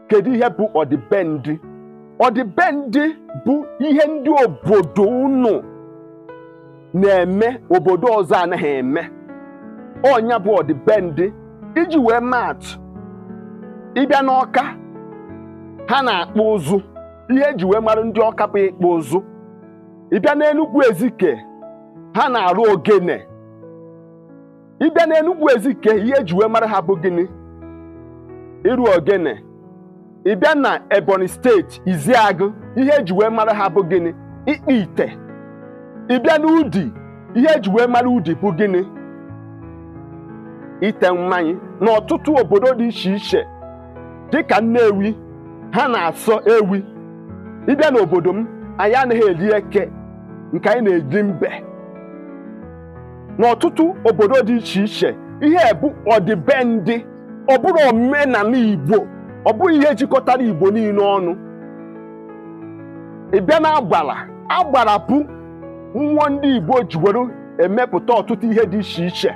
Kedu ihe bụ ọdịbendị? Ọdịbendị bụ ihe ndị obodo unu na-eme obodo ọzọ anaghị eme. Ọnya bụ ọdịbendị. Iji wee maatụ, ịbịa n'Ọka, ha na-akpụ ụzụ. Ihe eji wee mara ndị Ọka bụ ịkpụ ụzụ. Ịbịa n'Enugwu Ezike, ha na-arụ ogene. Ịbịa n'Enugwu Ezike, ihe eji wee mara ha bụ gịnị? Ịrụ ogene. Ịbịa na Ebonyi steeti, Iziagụ, ihe eji wee mara ha bụ gịnị? Ịkpụ ite. Ịbịa n'Udi, ihe eji wee mara Udi bụ gịnị? Ite mmanya. N'ọtụtụ obodo dị iche iche dịka Nnewi, ha na-asọ ewi. Ịbịa n'obodo m, anyị anaghị eri eke, nke anyị na-eji mbe. N'ọtụtụ obodo dị iche iche, ihe bụ ọdịbendị. Ọ bụrụ omenala Igbo, ọ bụghị ihe jikọtara Igbo niile ọnụ. Ị bịa na agbara, agbara bụ mmụọ ndị Igbo ji were emepụta ọtụtụ ihe dị iche iche.